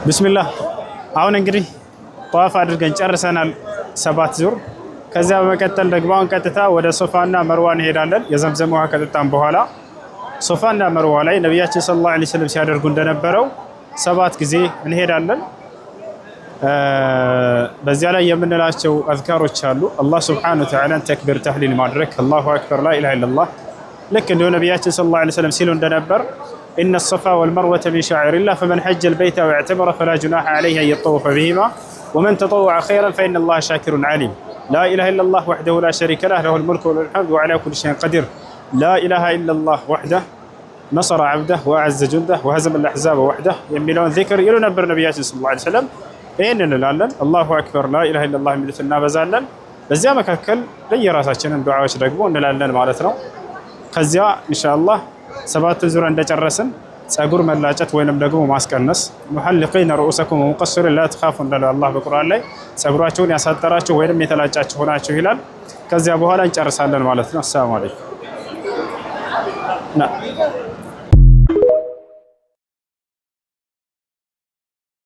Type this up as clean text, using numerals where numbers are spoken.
ብስሚላህ፣ አሁን እንግዲህ ጠዋፍ አድርገን ጨርሰናል፣ ሰባት ዙር። ከዚያ በመቀጠል ደግሞ አሁን ቀጥታ ወደ ሶፋና መርዋ እንሄዳለን። የዘምዘም ውሃ ከጠጣን በኋላ ሶፋና መርዋ ላይ ነቢያችን صلى الله عليه وسلم ሲያደርጉ እንደነበረው ሰባት ጊዜ እንሄዳለን። በዚያ ላይ የምንላቸው አዝካሮች አሉ። አላህ سبحانه وتعالى ን ተክቢር ተህሊል ማድረግ፣ الله أكبر، لا إله إلا الله። ልክ እንዲሁ ነቢያችን صلى الله عليه وسلم ሲሉ እንደነበር إن الصفا والمروة من شعائر الله فمن حج البيت أو اعتمر فلا جناح عليه أن يطوف بهما ومن تطوع خيرا فإن الله شاكر عليم، لا إله إلا الله وحده لا شريك له، له الملك وله الحمد وعلى كل شيء قدير، لا إله إلا الله وحده نصر عبده وأعز جنده وهزم الأحزاب وحده የሚለውን ዚክር ይሉ ነበር ነቢያችን صلى الله عليه وسلم። ይህን እንላለን። الله أكبر، لا إله إلا الله የሚሉት እናበዛለን። በዚያ መካከል ለየራሳችንን ዱዓዎች ደግሞ እንላለን ማለት ነው። ከዚያ ኢንሻአላህ ሰባት ዙር እንደጨረስን ጸጉር መላጨት ወይንም ደግሞ ማስቀነስ፣ محلقين رءوسكم ومقصرين لا تخافون እንዳለው አላህ በቁርአን ላይ፣ ጸጉራችሁን ያሳጠራችሁ ወይንም የተላጫችሁ ሆናችሁ ይላል። ከዚያ በኋላ እንጨርሳለን ማለት ነው። السلام عليكم። ና።